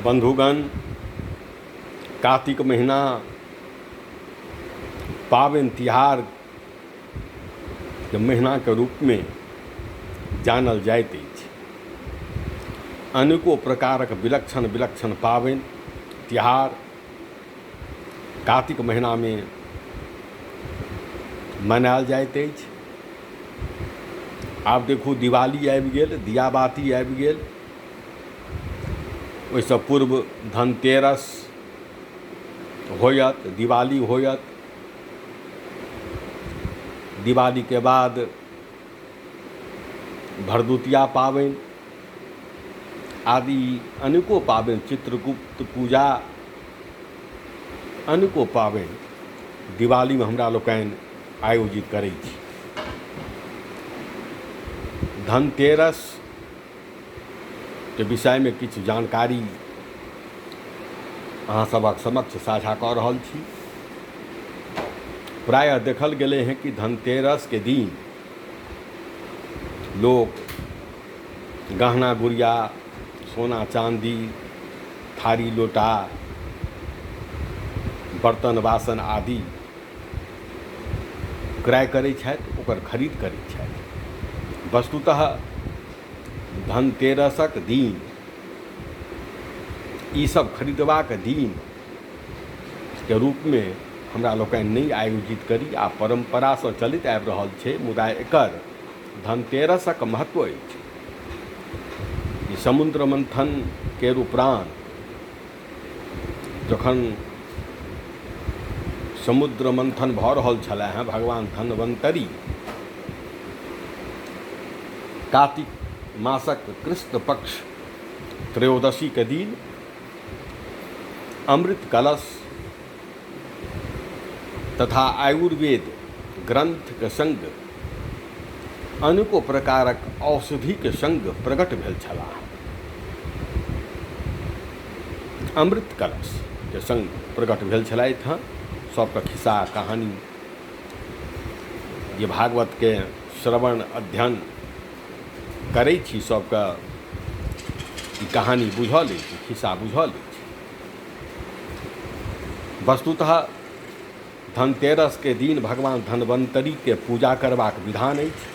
बन्धुगण, कातिक महिना पाबनि तिहारके महिनाके रूपमे जानल जाइत अछि। अनेको प्रकारक विलक्षण विलक्षण पाबनि तिहार कातिक महिनामे मनायल जाइत अछि। आब देखू, दिवाली आबि गेल, दियाबाती आबि गेल। ओहिसँ पूर्व धनतेरस होयत, दिवाली होयत। दिवालीके बाद भरदुतिया पाबनि आदि अनेको पाबनि, चित्रगुप्त पूजा, अनेको पाबनि दिवालीमे हमरा लोकनि आयोजित करै छी। धनतेरसके विषयमे किछु जानकारी अहाँ सभक समक्ष साझा कऽ रहल छी। प्रायः देखल गेलै हेँ कि धनतेरसके दिन लोक गहना गुड़िया, सोना चाँदी, थारी लोटा, बर्तन बासन आदि क्रय करै छथि, ओकर खरीद करै छथि। वस्तुतः धनतेरसक दिन ईसभ खरीदबाक दिनके रूपमे हमरा लोकनि नहि आयोजित करी आ परम्परासँ चलैत आबि रहल छै, मुदा एकर धनतेरसक महत्व अछि। ई समुद्र मन्थन केर उपरान्त जखन समुद्र मन्थन भऽ रहल छलै हेँ, भगवान धन्वन्तरी कातिक मासक कृष्ण पक्ष त्रयोदशीके दिन अमृत कलश तथा आयुर्वेद ग्रन्थके सङ्ग अनेको प्रकारक औषधिके सङ्ग प्रकट भेल छलाह। अमृत कलशके सङ्ग प्रकट भेल छलथि हँ। सबके खिस्सा कहानी जे भागवतके श्रवण अध्ययन करै छी, सबके ई कहानी बुझल अछि, खिस्सा बुझल अछि। वस्तुतः धनतेरसके दिन भगवान धन्वन्तरीके पूजा करबाक विधान अछि।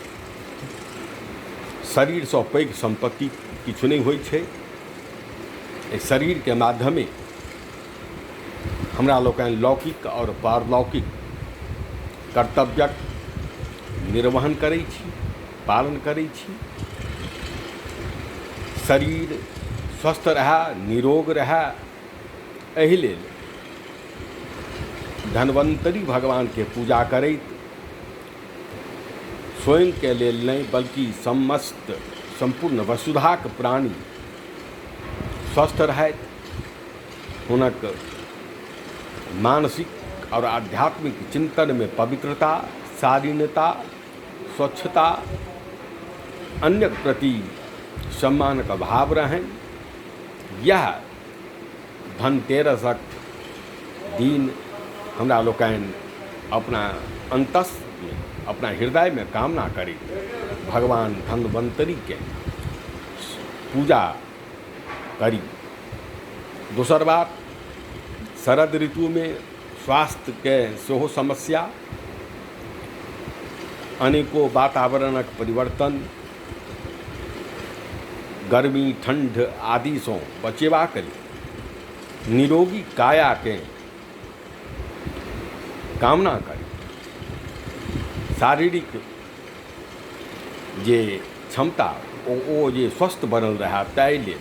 शरीरसँ पैघ सम्पत्ति किछु नहि होइ छै। एहि शरीरके माध्यमे हमरा लोकनि लौकिक आओर पारलौकिक कर्तव्यक निर्वहन करै छी, पालन करै छी। शरीर स्वस्थ रहए, निरोग रहए, एहि लेल धन्वन्तरी भगवानके पूजा करैत स्वयंके लेल नहि, बल्कि समस्त सम्पूर्ण वसुधाक प्राणी स्वस्थ रहथि, हुनक मानसिक आओर आध्यात्मिक चिन्तनमे पवित्रता, शालीनता, स्वच्छता, अन्यक प्रति सम्मानक भाव रहनि, इएह धनतेरसक दिन हमरा लोकनि अपना अन्तसमे, अपना हृदयमे कामना करैत भगवान धन्वन्तरीके पूजा करी। दोसर बात, शरद ऋतुमे स्वास्थ्यके सेहो समस्या, अनेको वातावरणक परिवर्तन, गर्मी ठण्ड आदिसँ बचेबाक लेल निरोगी कायाके कामना करी, शारीरिक जे क्षमता ओ जे स्वस्थ बनल रहए, ताहि लेल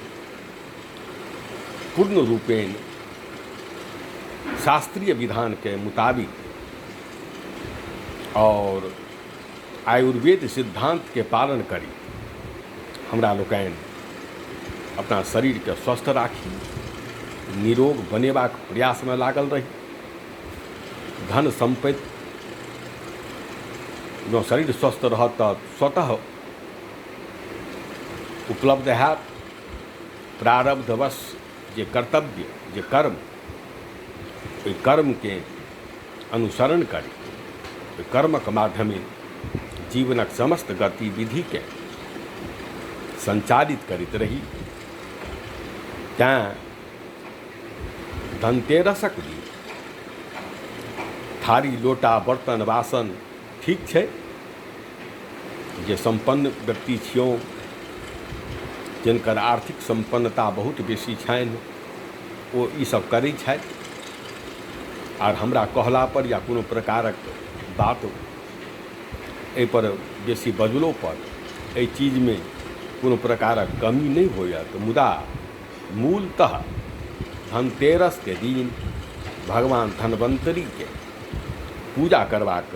पूर्ण रूपेण शास्त्रीय विधानके मुताबिक आओर आयुर्वेद सिद्धान्तके पालन करी हमरा लोकनि अपना शरीरके स्वस्थ राखी, निरोग बनेबाक प्रयासमे लागल रही। धन सम्पत्ति जँ शरीर स्वस्थ रहत तऽ स्वतः उपलब्ध हैत। प्रारब्धवश जे कर्तव्य, जे कर्म, ओहि कर्मके अनुसरण करी, ओहि कर्मक माध्यमे जीवनक समस्त गतिविधिके सञ्चालित करैत रही। तैँ धनतेरसक दिन थारी लोटा बर्तन बासन ठीक छै, जे सम्पन्न व्यक्ति छियौ, जिनकर आर्थिक सम्पन्नता बहुत बेसी छनि, ओ ईसभ करै छथि। आर हमरा कहलापर या कोनो प्रकारक बात एहिपर बेसी बजलोपर एहि चीजमे कोनो प्रकारक कमी नहि होयत, मुदा मूलतः धनतेरसके दिन भगवान धन्वन्तरीके पूजा करबाक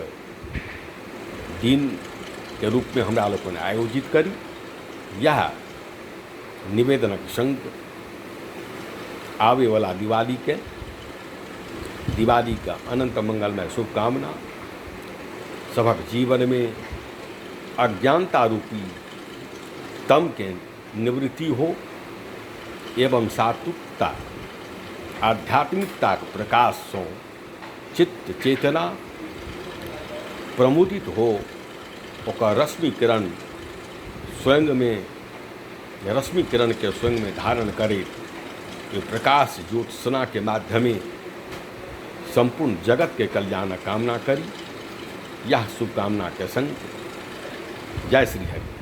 दिनके रूपमे हमरा लोकनि आयोजित करी। इएह निवेदनक सङ्ग आबयवला दिवालीके दिवालीके अनन्त मङ्गलमय शुभकामना। सभक जीवनमे अज्ञानता रूपी तमके निवृत्ति हो एवं सात्विकता आध्यात्मिकताक प्रकाशसँ चित्त चेतना प्रमुदित हो, ओकर रश्मि किरण स्वयंमे रश्मि किरणके स्वयंमे धारण करैत ओहि प्रकाश ज्योत्सनाके माध्यमे सम्पूर्ण जगतके कल्याणक कामना करी। इएह शुभकामनाके सङ्ग जय श्री हरि।